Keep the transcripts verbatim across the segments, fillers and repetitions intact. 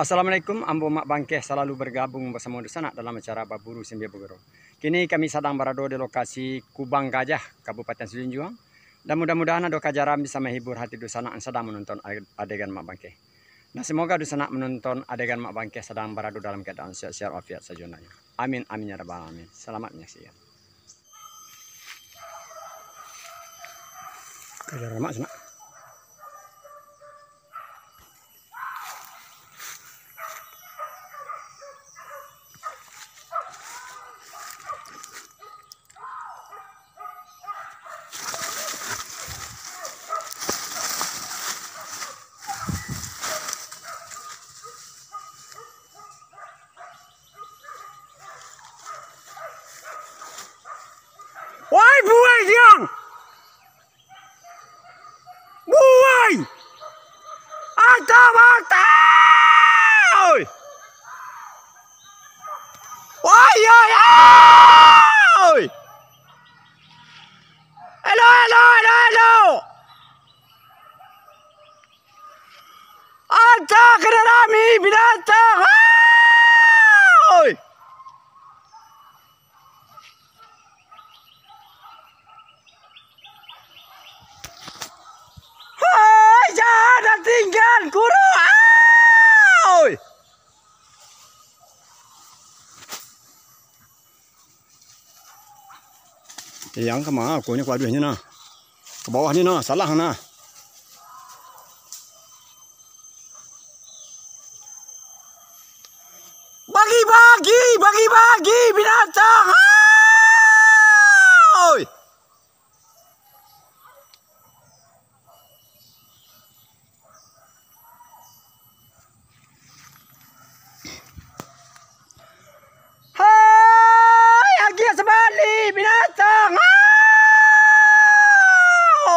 Assalamualaikum, ambo Mak Bangkeh salalu bergabung basamo dunsanak dalam acara Baburu Sambia Baguru. Kini kami sadang barado di lokasi Kubang Gajah, Kabupaten Sijunjuang. Dan mudah-mudahan ado kajaran bisa mahibur hati dunsanak nan sadang manonton ade-, adegan Mak Bangkeh. Nah, semoga dunsanak manonton adegan Mak Bangkeh sadang barado dalam keadaan sehat-sehat walafiat sajo ndak nyo. Amin, amin ya rabbal alamin. Salamat manyaksikan. Kajaran Mak sanak. Wai buai diang! Buai! Ata bata! Oi! Oi, oi, oi! Elo, elo, elo, elo! Ata kena rami binatang! Oi! Hai, jangan tinggal, kuro! Oi! Yang kama, aku ni kuaduh ni nah. Ke bawah ni nah, salah nah. Bagi-bagi, bagi-bagi binatang. Oi! Hai, agiah sabalik binatang.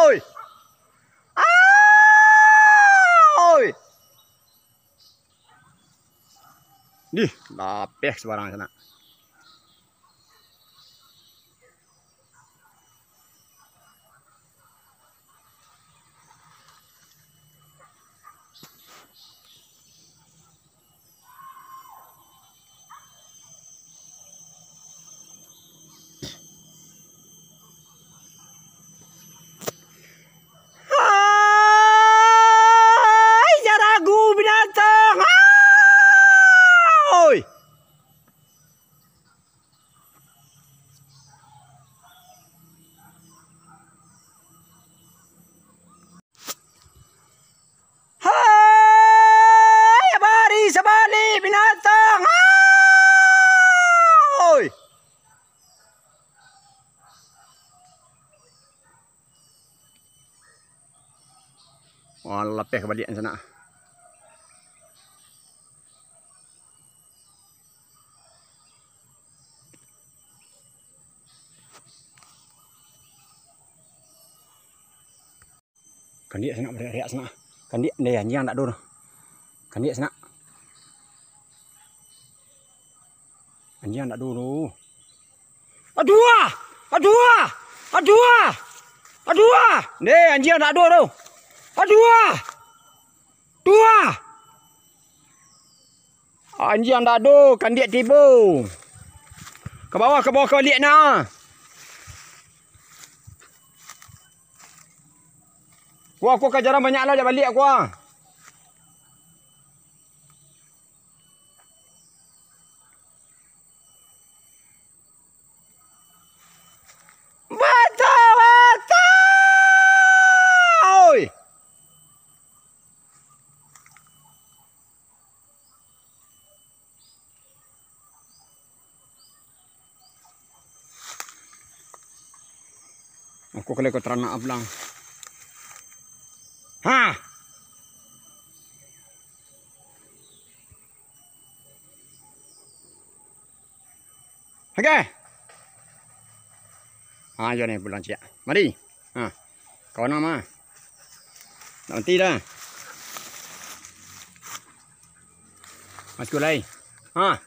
Oi! Oi! Dih, lapeh subarang sanak. Hai, jaragu binatang! Oi! Hai, bari sabalik binatang! Oi! Wah, lapeh ka baliak sanak. Kandiak sanak, bariak-riak sanak. Kandiak, deh, anjiang ndak ado doh. Kandiak sanak. Anjiang ndak ado doh. Aduah! Aduah! Aduah! Aduah! Deh, anjiang ndak ado doh. Aduah! Duah! Anjiang ndak ado, kandiak tibo. Ka bawah, ka bawah, ka baliak nah. Kuah, kuah, kajaran banyak lah, jak baliak, kuah. Batua-batua! Oi! Aku kalau kau teranak ablang. Ha! Oke. Ha, yo ni pulang ciak. Mari. Ha. Kawan nama? Nak mati dah. Masuk lai. Ha.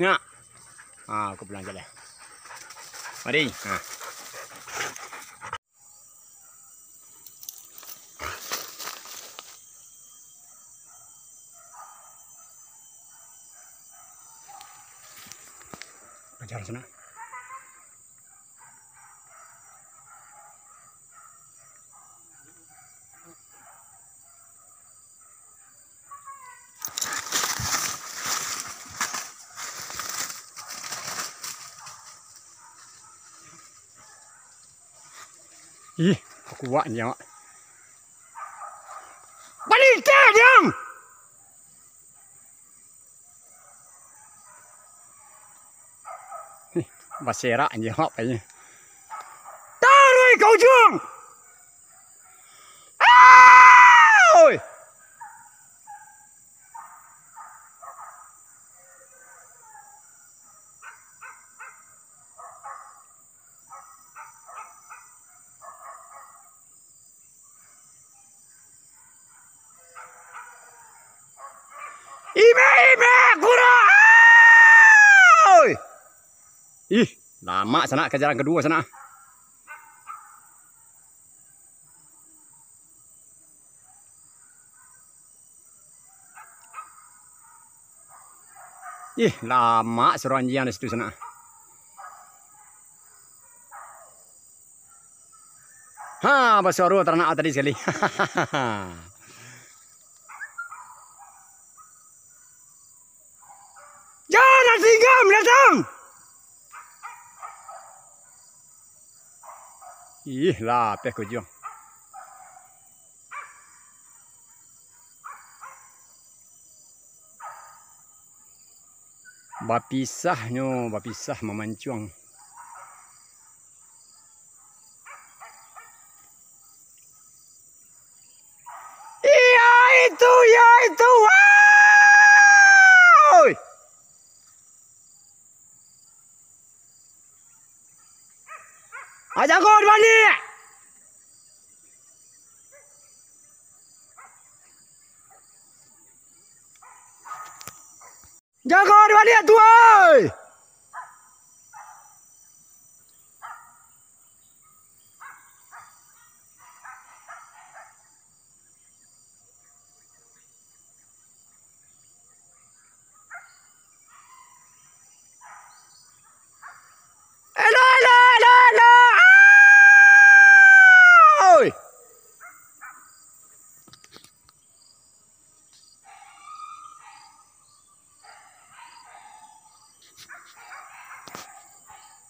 Nak. Ha, aku pulang ciak dah. Mari. Ha. Ajar sana. Ih, kuat nyo. Balinteh, Jang! Ih, baserak nyo apo nyo. Taruih ka ujuang! Auy! Imek-imek kuro! Auy! Ih, lamak sanak kajaran kaduo sanak. Ih, lamak suruah anjiang di situ sanak. Ha, basuaro taranak tadi sakali. Jan, Singgam datang! Ih, lapeh kujuang. Bapisahnyo, bapisah mamancuang. Iya itu, iya itu. Woi! Aja kau balik. Jago di baliak tu, oi! Elo, elo, elo, elo! Oi!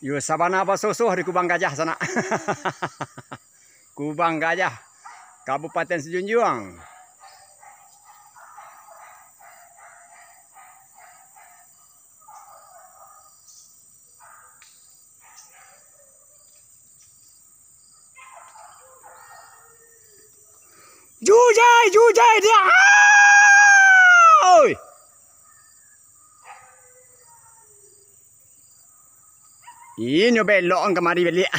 Yo, sabana basosoh di Kubang Gajah sanak. Kubang Gajah, Kabupaten Sijunjuang. Jujai, jujai dia. Oi! Inyo belok kamari baliak.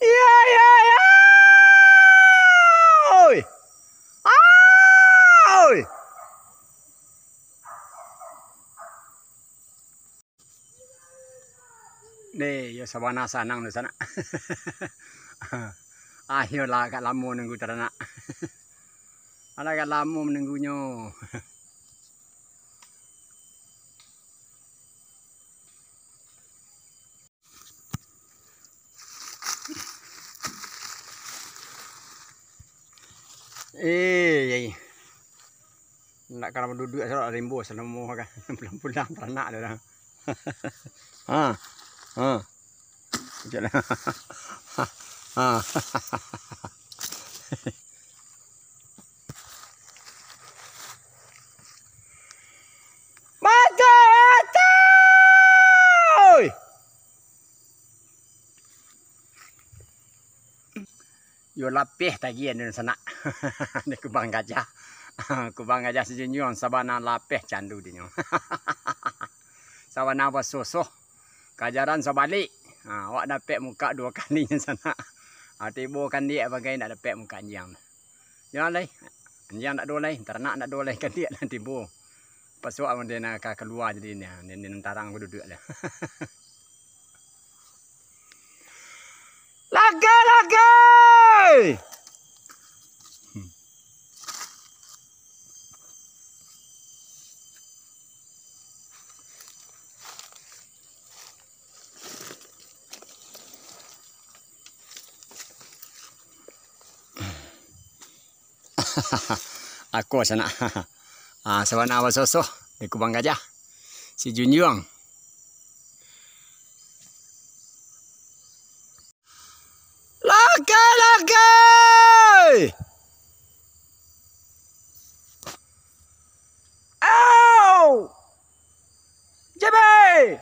Iya, iya, iya. Oi. Oi. Deh, yo sabana sanang tu sanak. Ayolah, agak lamo nunggu taranak. Alah, agak lamo menunggunyo. Eh, yai. Nak ka duduak salah rimbo salamo kan. Pulang-pulang taranak tu dah. Ha. Ha. Caklah. Ha. Batua, batua! Yo lapeh tagiah den sanak. Di Kubang Gajah. Kubang Gajah Sijunjuang sabana lapeh candu dinyo. Sabana basosoh. Kajaran sabalik. Ha, awak dapek mukak duo kali nyo sanak. Ha, tibo kandiak bagai ndak dapek mukak anjiang. Jan lai. Anjiang ndak do lai, taranak ndak do lai, kandiak lah tibo. Pasuak den ka kalua jadi ni, den, den tarang baduduak lah. Ako sanak. Ah, sabana basoso di Kubang Gajah. Si Junjuang. Lakai, lakai! Au! Jebe!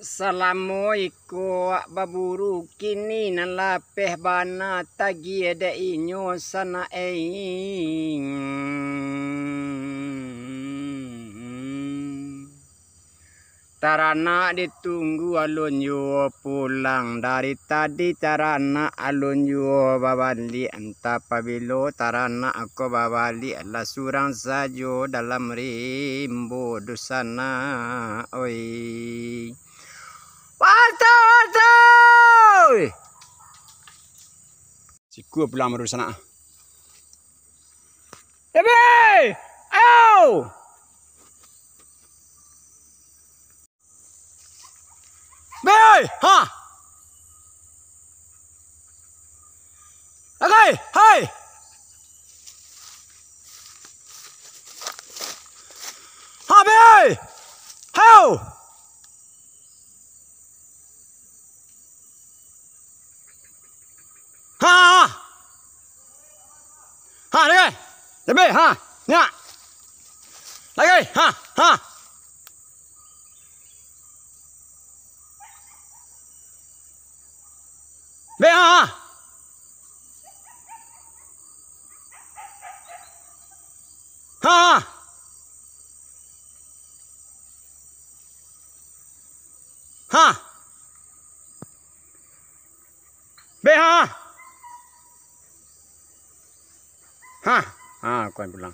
Salamo iko wak baburu, kini nan lapeh bana tagiah dek inyo sanak e. Taranak ditunggu alun juo pulang, dari tadi taranak alun juo babaliak, antah pabilo taranak ko babaliak, lah surang sajo dalam rimbo dunsanak, oi. Warta, warta! Sikua pulang baru sanak. Ebe! Au! Be! Ha! Agai! Hai! Ha, be! Hau! Ha, ha. Ha, lagi. Lebih, ha. Nyak. Lagi, ha, ha. Be, ha, ha. Ha, ha. Ha. Be, ha. Ha. Ha, kuan pulang.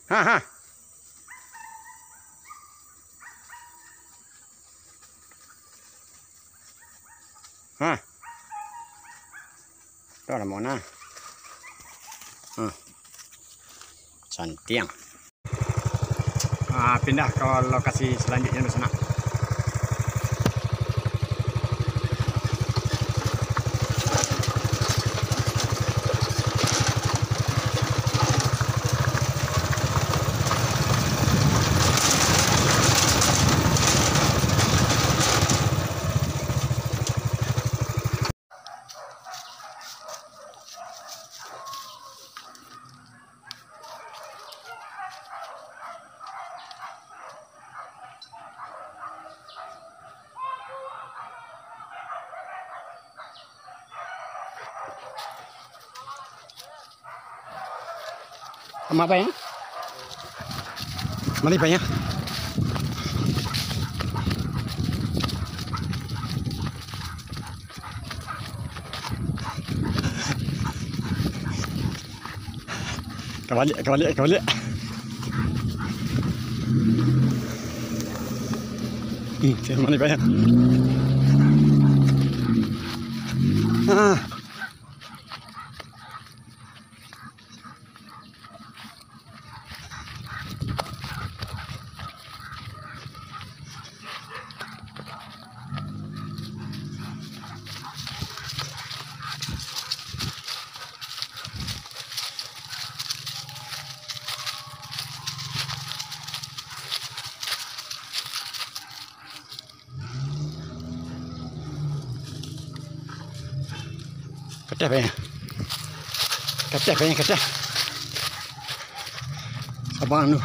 Ha, ha. Ha. Tu lah mona. Ha. Santiang. Ah, pindah ka lokasi salanjuiknyo, dunsanak. Amak banyak. Mali banyak. Kabaliak, kabaliak, kabaliak. Hmm, cari mali banyak. Ah. Kateh banyak. Kateh banyak, kateh. Sabar anu.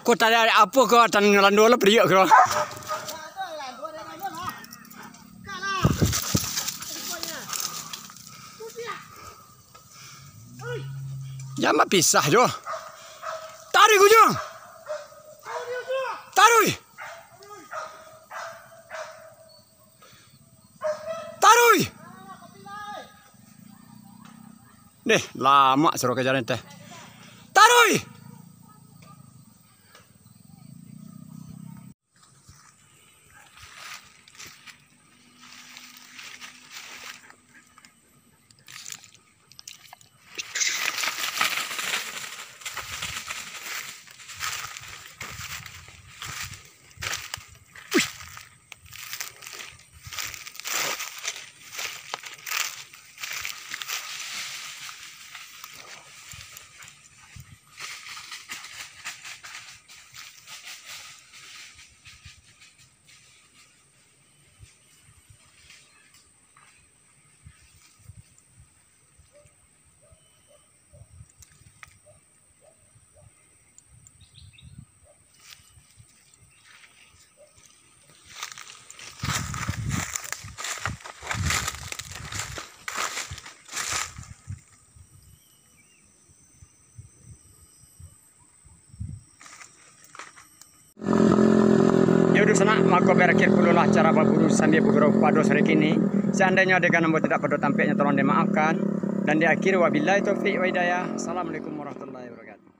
Ko tadi apo ko, atan ngalando lah padiak ko. Jan bapisah jo. Taruih, Ujang. Taruih. Deh, lamak suro ka jalan teh. Taruih! Yo, dunsanak, mako barakhia pulolah acara baburu sambia bagurau pado sore kini. Saandainyo adegan ambo tidak pado tampek, nyo tolong dimaafkan. Dan di akhir, wabillahi taufik wa hidayah. Assalamualaikum warahmatullahi wabarakatuh.